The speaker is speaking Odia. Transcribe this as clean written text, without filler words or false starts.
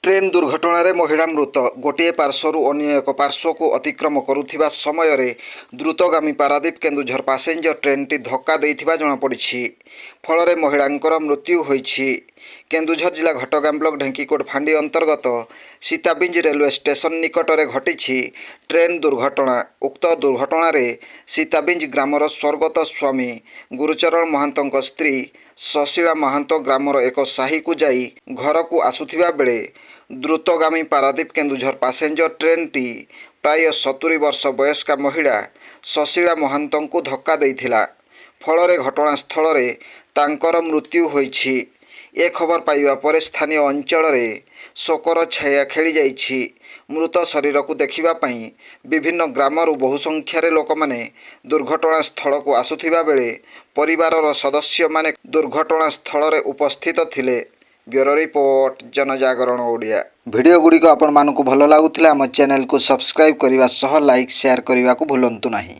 ଟ୍ରେନ୍ ଦୁର୍ଘଟଣାରେ ମହିଳା ମୃତ। ଗୋଟିଏ ପାର୍ଶ୍ୱରୁ ଅନ୍ୟ ଏକ ପାର୍ଶ୍ୱକୁ ଅତିକ୍ରମ କରୁଥିବା ସମୟରେ ଦ୍ରୁତଗାମୀ ପାରାଦୀପ କେନ୍ଦୁଝର ପାସେଞ୍ଜର ଟ୍ରେନ୍ଟି ଧକ୍କା ଦେଇଥିବା ଜଣାପଡ଼ିଛି। ଫଳରେ ମହିଳାଙ୍କର ମୃତ୍ୟୁ ହୋଇଛି। କେନ୍ଦୁଝର ଜିଲ୍ଲା ଘଟଗାଁ ବ୍ଲକ ଢେଙ୍କିକୋଟ ଫାଣ୍ଡି ଅନ୍ତର୍ଗତ ସୀତାବିଞ୍ଜ ରେଲୱେ ଷ୍ଟେସନ ନିକଟରେ ଘଟିଛି ଟ୍ରେନ୍ ଦୁର୍ଘଟଣା। ଉକ୍ତ ଦୁର୍ଘଟଣାରେ ସୀତାବିଞ୍ଜ ଗ୍ରାମର ସ୍ୱର୍ଗତ ସ୍ୱାମୀ ଗୁରୁଚରଣ ମହାନ୍ତଙ୍କ ସ୍ତ୍ରୀ ଶଶୀଳା ମହାନ୍ତ ଗ୍ରାମର ଏକ ସାହିକୁ ଯାଇ ଘରକୁ ଆସୁଥିବା ବେଳେ ଦ୍ରୁତଗାମୀ ପାରାଦୀପ କେନ୍ଦୁଝର ପାସେଞ୍ଜର ଟ୍ରେନ୍ଟି ପ୍ରାୟ 70 ବର୍ଷ ବୟସ୍କା ମହିଳା ଶଶୀଳା ମହାନ୍ତଙ୍କୁ ଧକ୍କା ଦେଇଥିଲା। ଫଳରେ ଘଟଣାସ୍ଥଳରେ ତାଙ୍କର ମୃତ୍ୟୁ ହୋଇଛି। ଏ ଖବର ପାଇବା ପରେ ସ୍ଥାନୀୟ ଅଞ୍ଚଳରେ ଶୋକର ଛାୟା ଖେଳିଯାଇଛି। ମୃତ ଶରୀରକୁ ଦେଖିବା ପାଇଁ ବିଭିନ୍ନ ଗ୍ରାମରୁ ବହୁ ସଂଖ୍ୟାରେ ଲୋକମାନେ ଦୁର୍ଘଟଣାସ୍ଥଳକୁ ଆସୁଥିବା ବେଳେ ପରିବାରର ସଦସ୍ୟମାନେ ଦୁର୍ଘଟଣାସ୍ଥଳରେ ଉପସ୍ଥିତ ଥିଲେ। Bureau report, Janajagaran Odia. Video ଗୁଡ଼ିକ ଆପଣମାନଙ୍କୁ ଭଲ ଲାଗୁଥିଲେ ଆମ ଚ୍ୟାନେଲକୁ ସବସ୍କ୍ରାଇବ୍ କରିବା ସହ ଲାଇକ୍, ସେୟାର କରିବାକୁ ଭୁଲନ୍ତୁ ନାହିଁ।